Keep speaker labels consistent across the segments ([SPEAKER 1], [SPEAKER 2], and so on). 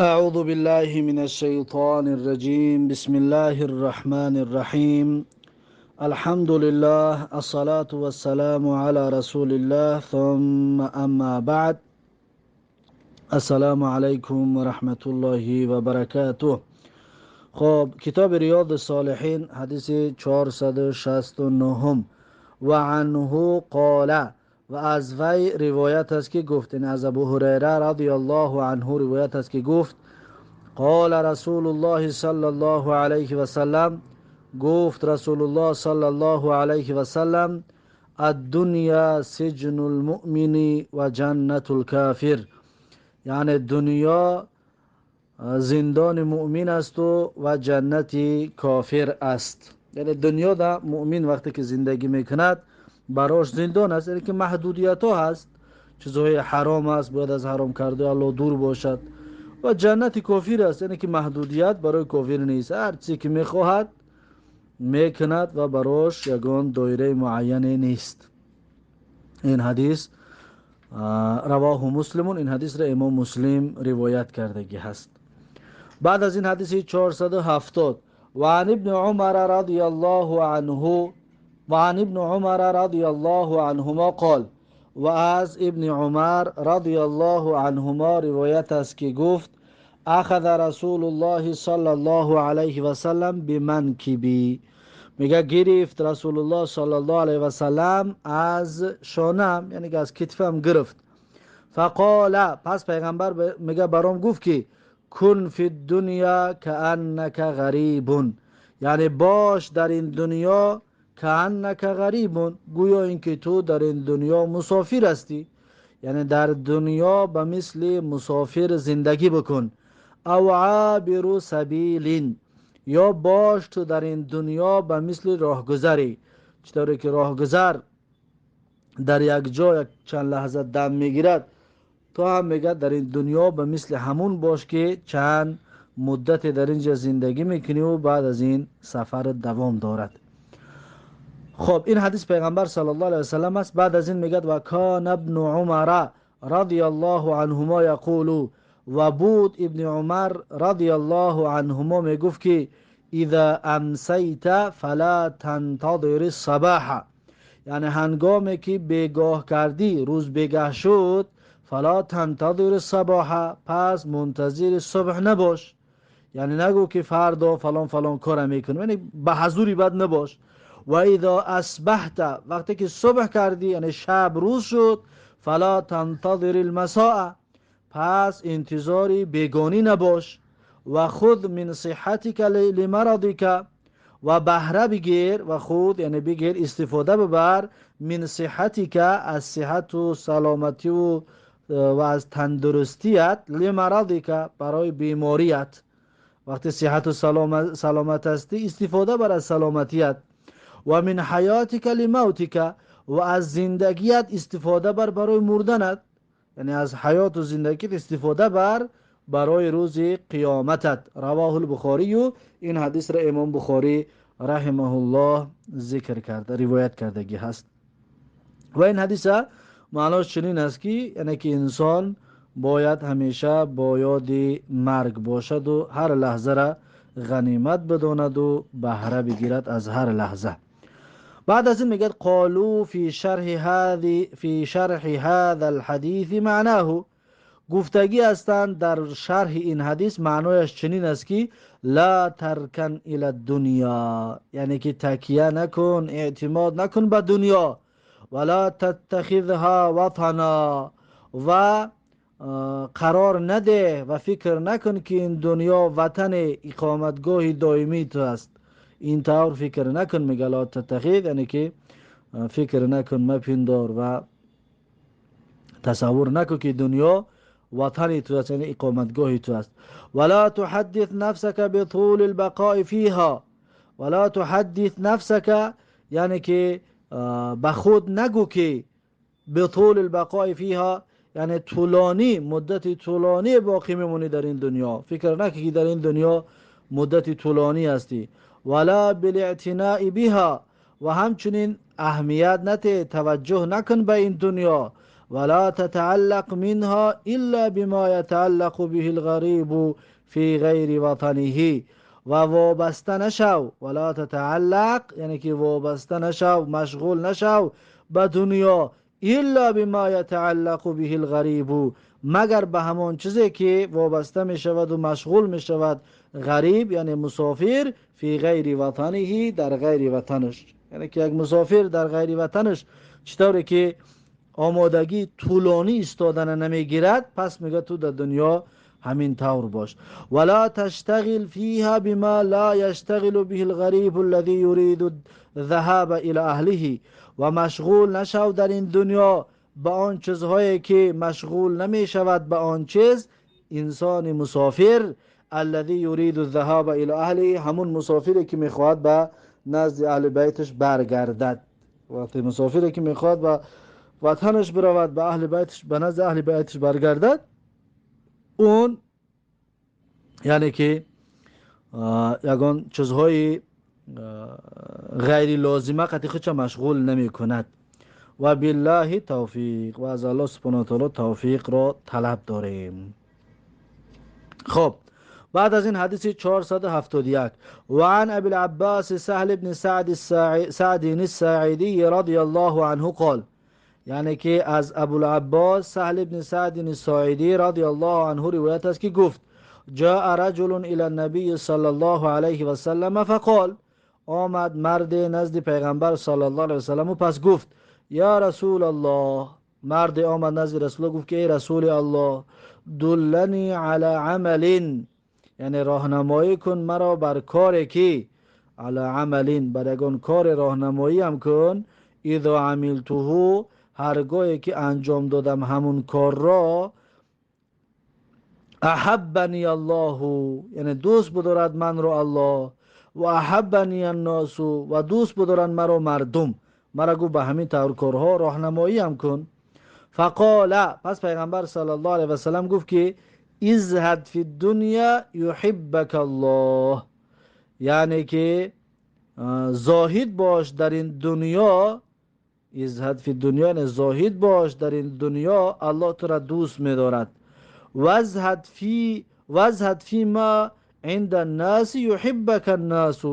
[SPEAKER 1] أعوذ بالله من الشيطان الرجيم. بسم الله الرحمن الرحيم. الحمد لله، الصلاة والسلام على رسول الله، ثم أما بعد. السلام علیکم و رحمت الله و برکاته. خب، کتاب ریاض الصالحین، حدیث 469. و عنه قال، و از وی روایت است که گفت، یعنی از ابو هریره رضی الله عنه روایت است که گفت: قال رسول الله صلی الله علیه و سلم، گفت رسول الله صلی الله علیه و سلم: الدنیا سجن المؤمن و جنت الكافر. یعنی دنیا زندان مؤمن است و جنت کافر است. یعنی دنیا در مؤمن وقتی که زندگی میکند، براش زندان است، یعنی که محدودیت ها هست، چیزهای حرام است، باید از حرام کرده الله دور باشد. و جنت کافر است، یعنی که محدودیت برای کافر نیست، هر چیزی که میخواهد میکند و براش یگان دایره معینی نیست. این حدیث رواه مسلم. این حدیث را امام مسلم روایت کردگی هست. بعد از این حدیث 470. و عن ابن عمر رضی الله عنه و عن ابن عمر رضی الله عنهما قال، و از ابن عمر رضی الله عنهما روایت است که گفت: اخذ رسول الله صلی الله علیه و سلم بمنکبی. میگه گرفت رسول الله صلی الله علیه و سلم از شانم، یعنی که از کتفم گرفت. فقال، پس پیغمبر میگه برام گفت که کن فی الدنیا کأنک غریب، یعنی باش در این دنیا، کأنک غریب، گویا اینکه تو در این دنیا مسافر هستی، یعنی در دنیا به مثل مسافر زندگی بکن. او عابر سبیل، یا باش تو در این دنیا به مثل راهگذری. چطوری که راهگذر در یک جا یک چند لحظه دم میگیرد، تو هم میگه در این دنیا به مثل همون باش که چند مدت در اینجا زندگی میکنی و بعد از این سفر دوام دارد. خب، این حدیث پیغمبر صلی الله علیه وسلم است. بعد از این میگه: و کان ابن عمر رضی الله عنهما یقول، و بود ابن عمر رضی الله عنهما میگفت که اذا امسیت فلا تنتظر الصباح، یعنی هنگامی که بیگاه کردی، روز بیگاه شد، فلا تنتظر الصباح، پس منتظر صبح نباش. یعنی نگو که فردا فلان فلان کار میکنم، یعنی به حضوری بد نباش. و اذا اصبحت، وقتی که صبح کردی، یعنی شب روز شد، فلا تنتظر المساء، پس انتظاری بیگانی نباش. و خذ من صحتک لمرضک، و بهره بگیر، و خذ یعنی بگیر، استفاده ببر، من صحتک، از صحت و سلامتی و از تندرستیت، لمرضک، برای بیماریت. وقتی صحت و سلامت هستی، استفاده بر از سلامتیت. و من حیاتک لموتک، و از زندگیت استفاده بر برای مردنت، یعنی از حیات و زندگیت استفاده بر برای روز قیامتت. رواه البخاری. این حدیث را امام بخاری رحمه الله ذکر کرده، روایت کردگی هست. و این حدیث معناش چنین است که یعنی که انسان باید همیشه با یاد مرگ باشد و هر لحظه را غنیمت بداند و بهره بگیرد از هر لحظه. بعد از این میگه: قالوا في شرح هذا الحديث معناه، گفتگی هستند در شرح این حدیث، معنایش چنین است که لا ترکن الى الدنیا، یعنی که تکیه نکن، اعتماد نکن به دنیا. ولا تتخذها وطنا، و قرار نده و فکر نکن که این دنیا وطن اقامتگاه دائمی تو است. این طور فکر نکن. میگه لا تتخذ، یعنی که فکر نکن، مپندار و تصور نکن که دنیا وطن تو است، یعنی اقامتگاه تو است. ولا تحدث نفسك بطول البقاء فيها. ولا تحدث نفسك، یعنی که به خود نگو که بطول البقاء فيها، یعنی طولانی، مدت طولانی باقی میمونی در این دنیا. فکر نکن که در این دنیا مدت طولانی هستی. ولا بالاعتناء بها، و همچنین اهمیت نده، توجه نکن به این دنیا. ولا تتعلق منها إلا بما يتعلق به الغريب في غير وطنه. و وابسته نشو، ولا تتعلق یعنی که وابسته نشو، مشغول نشو به دنیا، الا بما يتعلق به الغریب، مگر به همان چیزی که وابسته می شود و مشغول می شود غریب یعنی مسافر، فی غیر وطنه، در غیر وطنش. یعنی که یک مسافر در غیر وطنش چطوری که آمادگی طولانی ایستادن نمیگیرد، پس میگه تو در دنیا همین طور باش. ولا تشتغل فيها بما لا يشتغل به الغریب الذي يريد الذهاب الى اهله. و مشغول نشو در این دنیا به آن چیزهایی که مشغول نمی شود به آن چیز انسان مسافر، الذي يريد الذهاب الى اهله، همون مسافری که میخواهد به نزد اهل بیتش برگردد. وقتی مسافری که میخواهد به وطنش برود، به اهل بیتش، به نزد اهل بیتش برگردد، اون یعنی که یگان چیزهای غیر لازمه قطعی خودش مشغول نمی کند. و بالله توفیق، و از الله سبحانه و تعالی توفیق را طلب داریم. خب بعد از این حدیث 471، و عن ابی العباس سهل بن سعد الساعدی رضی الله عنه قال، یعنی که از ابوالعباس سهل بن سعد الساعدی رضی الله عنه روایت است که گفت جاء رجل الى النبی صلی الله علیه و سلم فقال، آمد مرد نزد پیغمبر صلی الله علیه و سلم و پس گفت یا رسول الله، مرد آمد نزد رسول گفت که ای رسول الله، دلنی علی عمل، یعنی راهنمایی کن مرا بر کاری که علی عمل، بر یگان کار راهنمایی هم کن، اذا عملته، هرگاهی که انجام دادم همون کار را، احبنی الله، یعنی دوست بدارد من را الله، و احبنی الناس، و دوست بدارند مرا مردم، مرا گفت به همین طور کارها راهنمایی هم کن. فقال، پس پیغمبر صلی الله علیه و سلم گفت که ازهد فی الدنیا یحبک الله، یعنی که زاهد باش در این دنیا، ازهد فی الدنیا یعنی زاهد باش در این دنیا، الله تو را دوست می‌دارد. وازهد فی ما عند الناس یحبک الناس،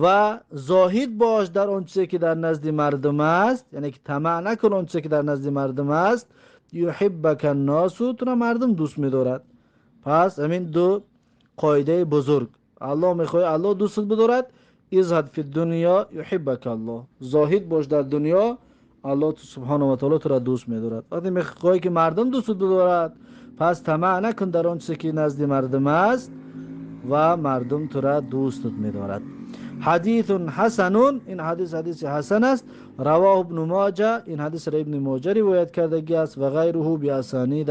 [SPEAKER 1] و زاهد باش در آن چیزی که در نزد مردم است، یعنی که طمع نکن آن چیزی که در نزد مردم است، یحبک الناس، تو را مردم دوست می‌دارد. پس همین دو قاعده بزرگ، الله می‌خواد الله دوست بدارد، ازهد فی الدنیا یحبک الله، زاهد باش در دنیا، الله سبحانه و تعالی تو را دوست می‌دارد. وقتی می‌خوای که مردم دوست بدارد، پس طمع نکن در آن چیزی که نزد مردم است و مردم تو را دوست می‌دارد. حدیث حسن، این حدیث حدیث حسن است. رواه ابن ماجه، این حدیث را ابن ماجه روایت کردگی است، و غیره باسانید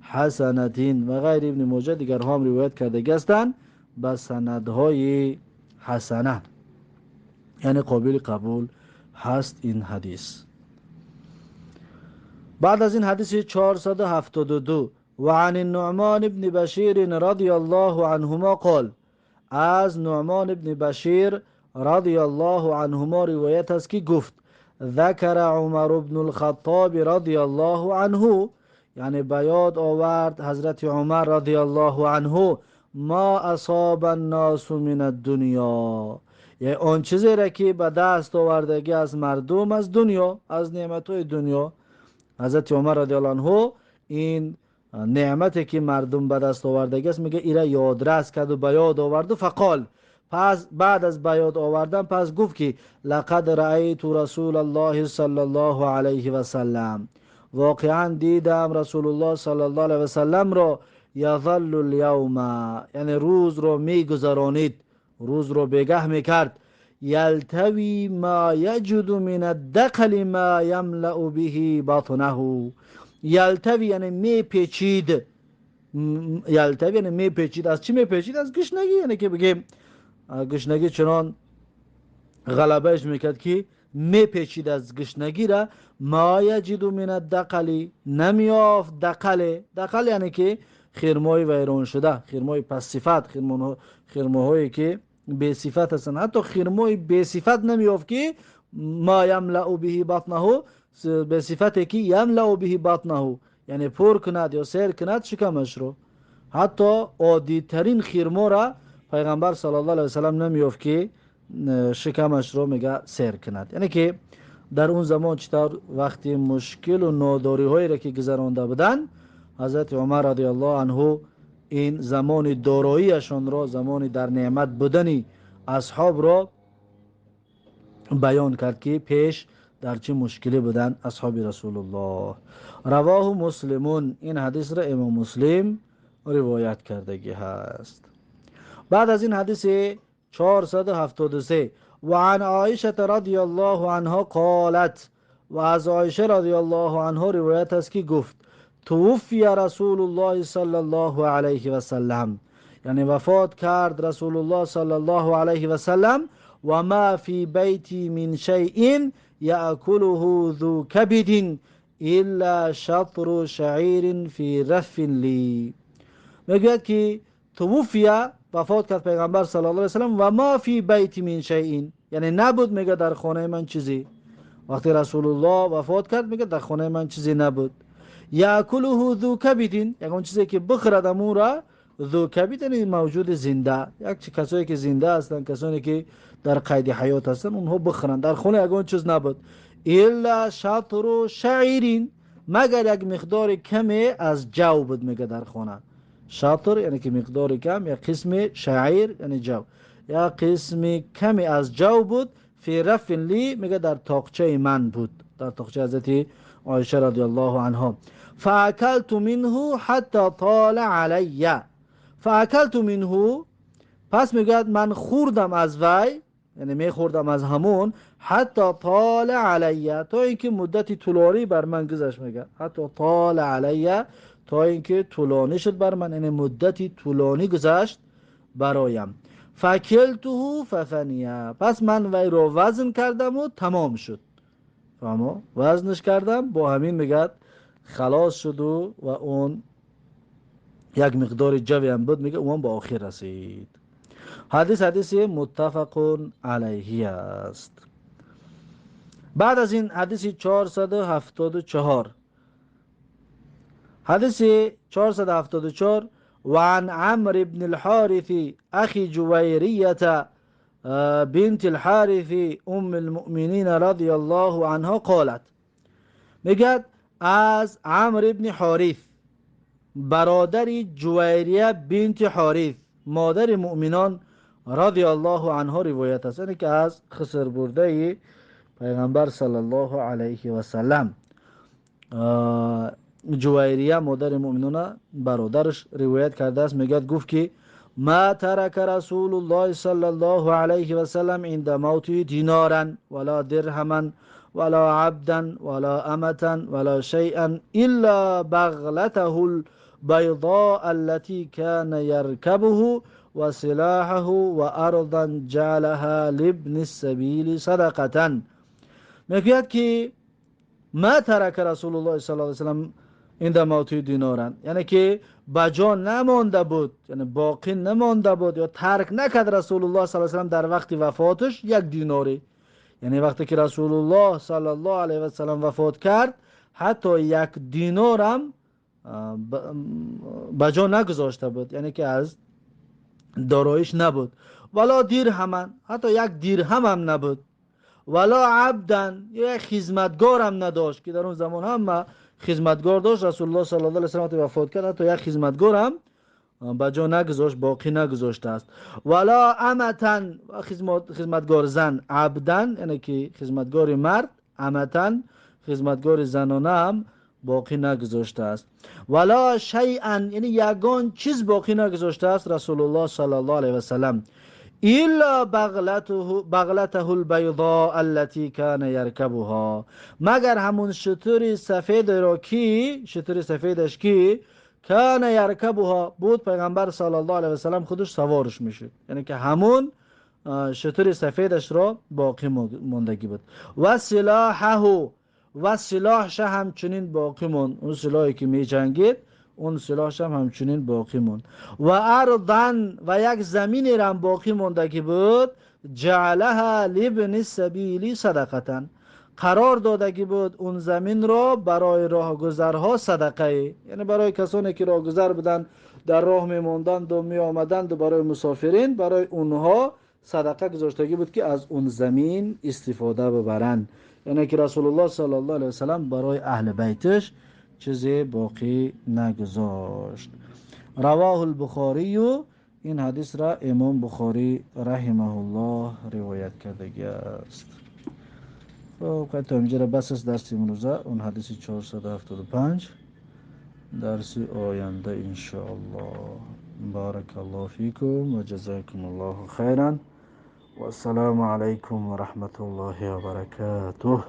[SPEAKER 1] حسنتین، و غیر ابن ماجه دیگرها هم روایت کردگی هستند به سندهای حسنه، یعنی قابل قبول هست این حدیث. بعد از این حدیث 472، و عن النعمان ابن بشیر رضی الله عنهما قال، از نعمان ابن بشیر رضی الله عنهما روایت است که گفت ذکر عمر بن الخطاب رضی الله عنه، یعنی به یاد آورد حضرت عمر رضی الله عنه، ما اصاب الناس من الدنیا، یعنی آن چیزی را که به دست آوردگی از مردم از دنیا، از نعمت‌های دنیا. حضرت عمر رضی الله عنه این نعمتی که مردم به دست آوردگی است میگه ایره یادرس کرد و به یاد آورد. و فقال، پس بعد از به یاد آوردن پس گفت که لقد رأیت رسول الله صلی الله علیه و سلم، واقعا دیدم رسول الله صلی الله علیه و سلم را، یظل الیوم، یعنی روز رو میگذرانید، روز رو بگه میکرد، یلتوی ما یجد من الدقل ما یملأ به بطنه، یلتوی یعنی میپیچید، یلتوی یعنی میپیچید، از چی میپیچید؟ از گشنگی، یعنی که بگیم گشنگی چنان غلبهش میکرد که میپیچید از گشنگی را، ما یجد من الدقل، نمیافت دقل، دقل یعنی که خرمای ویران شده، خرمای پس صفت، خرماهایی که بی صفت هستند، حتی خرمای بی صفت نمیافت که ما یملأ به بطنه، به صفتی که یملأ به بطنه، یعنی پر کند یا سیر کند شکمش رو. حتی عادی ترین خرما را پیغمبر صلی الله علیه و سلم نمیافت که شکمش رو میگه سیر کند. یعنی که در اون زمان چطور وقتی مشکل و ناداری هایی را که گذرانده بودن، حضرت عمر رضی الله عنه این زمان داراییشان را، زمان در نعمت بودن اصحاب را بیان کرد که پیش در چه مشکلی بودن اصحاب رسول الله. رواه مسلمون، این حدیث را امام مسلم روایت کردگی هست. بعد از این حدیث 473، و عن عایشه رضی الله عنها قالت، و از عایشه رضی الله عنها روایت است که گفت توفی رسول الله صلی الله علیه و سلم، یعنی وفات کرد رسول الله صلی الله علیه و سلم، و ما فی بیتی من شیء یأکله ذو کبد الا شطر شعیر فی رف لی. میگوید که توفی وفات کرد پیغمبر صلی الله علیه و سلم، و ما فی بیتی من شیء، یعنی نبود میگه در خانه من چیزی. وقتی رسول الله وفات کرد میگه در خانه من چیزی نبود. یأکله ذو کبد، یعنی چیزی که بخورد امون را، ذو کبد یعنی موجود زنده، یک کسایی که زنده هستند، کسانی که در قید حیات هستند، اونها بخورند. در خانه یگان چیز نبود. الا شطر شعیر، مگر یک مقدار کمی از جو بود میگه در خانه. شطر یعنی که مقدار کم، یا قسم شعیر یعنی جو، یا قسم کمی از جو بود. فی رف لی، میگه در تاقچه من بود، در تاقچه حضرت عایشه رضی الله عنها. فاکلت منه حتی طال علی، فاکلت منه، پس میگه من خوردم از وی، یعنی میخوردم از همون، حتی طال علی، تا اینکه مدتی طولانی بر من گذشت. میگه حتی طال علی، تا اینکه طولانی شد بر من، یعنی مدتی طولانی گذشت برایم. فکلته ففنیه، پس من وی رو وزن کردم و تمام شد. فهمو؟ وزنش کردم، با همین میگه خلاص شد و اون یک مقدار جوی هم بود، میگه اون با آخر رسید. حدیث حدیث متفق علیه است. بعد از این حدیث 474، حدیث 474، و عن عمرو بن الحارث اخی جویریه بنت الحارث ام المؤمنین رضی الله عنها قالت، میگه از عمرو بن حارث برادر جویریه بنت حارث مادر مؤمنان رضی الله عنها روایت است، یعنی که از خسر برده پیغمبر صلی الله علیه و سلم جویریه مادر مؤمنان برادرش روایت کرده است. میگه گفت که ما ترک رسول الله صلی الله علیه و سلم عند موته دینارا ولا درهما ولا عبدا ولا امة ولا شيئا الا بغلته البيضاء التي كان يركبه وسلاحه وارضا جعلها لابن السبيل صدقة. میگوید که ما ترک رسول الله صلی الله علیه و سلم عند موته دینارا، یعنی که بجا نمانده بود، یعنی باقی نمانده بود یا ترک نکرد رسول الله صلی الله علیه و سلم در وقت وفاتش یک دیناری. یعنی وقتی که رسول الله صلی الله علیه و سلم وفات کرد حتی یک دینار هم بجا نگذاشته بود، یعنی که از دارایش نبود. ولا درهم، حتی یک درهم هم نبود. ولا عبدا، یک خدمتگار هم نداشت که در اون زمان هم خدمتگار داشت. رسول الله صلی الله علیه و سلم وفات کرد حتی یک خدمتگار هم بجا نگذاشت، باقی نگذاشته است. ولا امتن، خدمتگار زن، عبدن یعنی که خدمتگار مرد، امتن خدمتگار زنانه هم باقی نگذاشته است. ولا شیئا، یعنی یگان چیز باقی نگذاشته است رسول الله صلی الله علیه و سلم. الا بغلته البیضاء التي كان يركبها، مگر همون شتر سفید را کی، شتر سفیدش کی کان یرکبها بود، پیغمبر صلی الله علیه و سلم خودش سوارش میشد، یعنی که همون شتر سفیدش را باقی ماندگی بود. و سلاحه، و سلاحش همچنین باقی موند، اون سلاحی که میجنگید اون سلاحش هم همچنین باقی موند. و ارضا، و یک زمینی را هم باقی ماندگی بود، جعلها لابن السبیل صدقه، Қарор додагӣ буд он заминро барои роҳгузарҳо садақае, яъне барои касоне ки роҳгузар буданд, дар роҳ мемонданду меомаданду, барои мусофирин, барои онҳо садақа гузоштагӣ буд, ки аз он замин истифода бибаранд. Яъне ки Расулуллоҳ саллаллоҳу алайҳи васаллам барои аҳли байташ чизе боқӣ нагузошт. Равоҳу Бухорию, ин ҳадисра Имом Бухорӣ раҳимаҳуллоҳ ривоят кардагиаст. Хоб, то инҷара бас аст дарси имрӯза, он ҳадиси 475, дарси оянда иншоаллоҳ. Баракаллоҳу фикум ва ҷазакумуллоҳу хайран. Вассалому алайкум ва раҳматуллоҳи ва баракатуҳ.